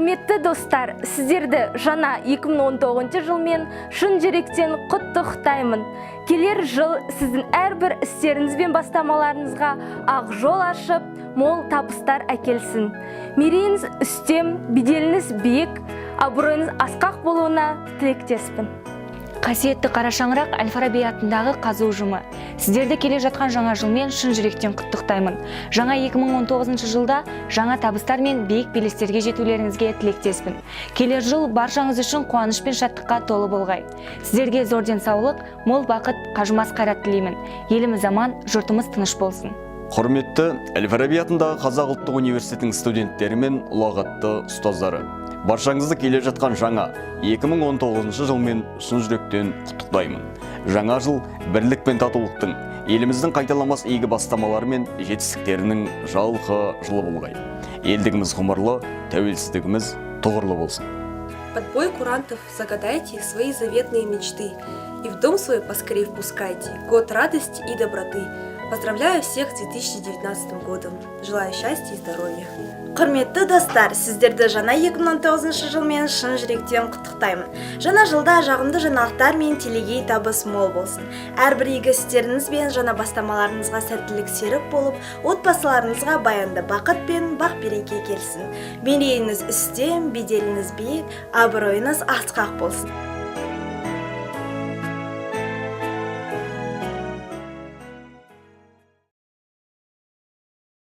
Құрметті достар, сіздерді жаңа 2019 жылмен шын жүректен құттықтаймын. Келер жыл сіздің әрбір істеріңіз бен бастамаларыңызға ақ жол ашып, мол табыстар әкелсін. Мерейіңіз үстем, беделіңіз биік, абыройыңыз асқақ болуына тілектеспін. Қасиетті қара шаңырақ, Әл-Фараби атындағы ҚазҰУ ұжымы, сіздерді келе жатқан жаңа жылмен шын жүректен құттықтаймын. Жаңа 2019 жылда жаңа табыстар мен биік белестерге жетулеріңізге тілектеспін. Келер жыл баршаңыз үшін қуаныш пен шаттыққа толы болғай. Сіздерге зор денсаулық, мол бақыт, қажымас қайрат тілеймін. Еліміз аман, жұртымыз тыныш болсын. Құрметті Әл-Фараби атындағы Қазақ ұлттық университетінің студенттері мен ұлағатты ұстаздары, баршаңызды келе жатқан жаңа 2019 жылмен шын жүректен құттықтаймын. Жаңа жыл бірлік пен татулықтың, еліміздің қайталамас игі бастамалары мен жетістіктерінің жалқы жылы болғай. Елдігіміз ғұмырлы, тәуелсіздігіміз тұғырлы болсын. Под бой курантов загадайте свои заветные мечты и в дом свой поскорей впускайте год радости и доброты. Поздравляю всех с 2019 годом. Желаю счастья и здоровья. Құрметті достар, сіздерді жаңа 2019 жылмен шын жүректен құттықтаймын. Жаңа жылда жағымды жаңалықтар мен телегей табыс мол болсын. Әрбір игі істеріңіз бен жаңа бастамаларыңызға сәттілік серік болып, отбасыларыңызға баянды бақыт пен бақ береке келсін. Мерейіңіз үстем, беделіңіз биік, абыройыңыз асқақ болсын.